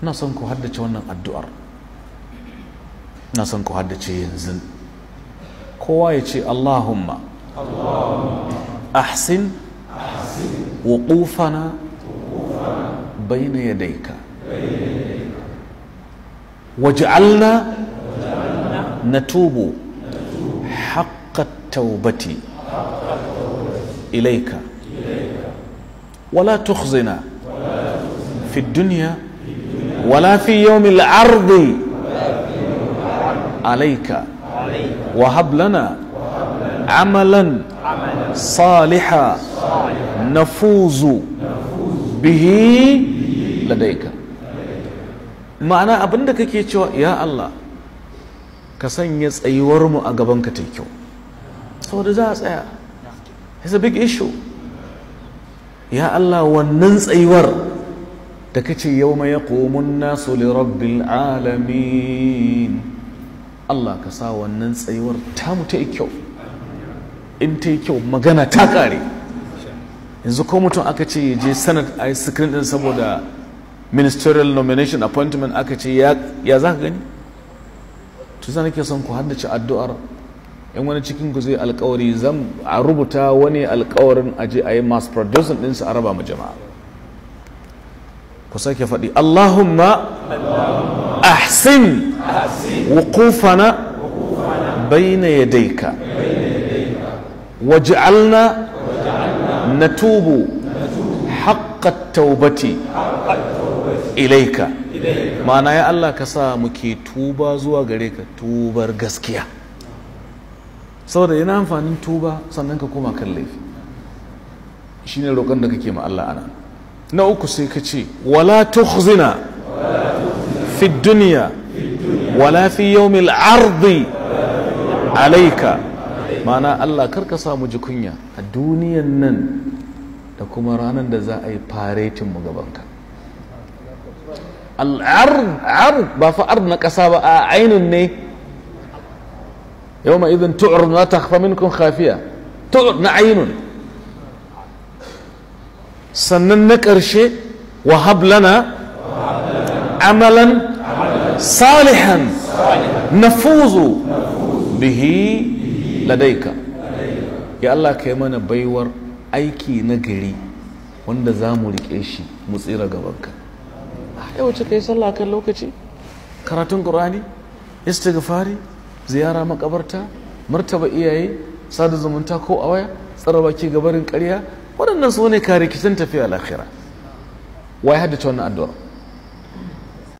Ina son ku haddace wannan addu'ar, ina son ku haddace yanzu. Kowa ya ce Allahumma ahsin wuqufana bayna yadayka waj'alna natubu haqqa at-taubati ilayka wala tukhzina fi ad-dunya wala fi yawm al-'ard alayka وهب لنا عملا صالحا نفوز به لديك. Ma'ana abinda kake cewa, ya Allah, ka sanya tsayuwar mu a gaban ka ta kyau, saboda za a tsaya. It's a big issue. Ya Allah, wannan tsayuwar da kace yawma yaqumun nasu li rabbil alamin, Allah ka sa wannan tsayuwar tamu ta yi kyau. In ta yi kyau, magana ta kare. Yanzu ko mutum aka ce ya je Senate a yi screen din saboda ministerial nomination, appointment, aka ce ya za ka gani? To zan nake son ku haddace addu'ar. In wani cikin ku zai alkawari, zan a rubuta wani alkawarin, aje a yi mass producing ɗinsu, a raba ma jama'a. Ku sake faɗi: Allahumma ahsin wuqufana bayna yadayka waj'alna natubu haqqa taubati ilaika. Ma'ana, ya Allah, ka sa muke tuba zuwa gare ka tubar gaskiya, saboda yana amfanin tuba sannan ka koma kan laifi? Shine roƙon da kake ma Allah ana. Na uku, sai ka ce wala tukhzina fi dunya wala fi yawmil ardi alayka. Ma'ana, Allah, kar ka sa mu ji kunya a duniyan nan da kuma ranar da za a yi faretin mu gabanka. Al'ard, ard, ba fa ard na ƙasa ba, a ainun ne. Yawma idin tu'rad la takhfa minkum khafiya, tu'rad na ainun. Sannan na ƙarshe, wa hab lana amalan salihan nafuzu bihi ladaika. Ya Allah, ka yi mana baiwar aiki na gari wanda za mu riƙe shi mu tsira gabanka. Ya wuce ka yi sallah kan lokaci, karatun ƙur'ani, istighfari, ziyara makabarta, martaba iyaye, sada zumunta ko a waya, tsara baki gabarin ƙarya. Waɗannan su ne kare kitan tafiya lahira. Wai haddace wannan addu'ar?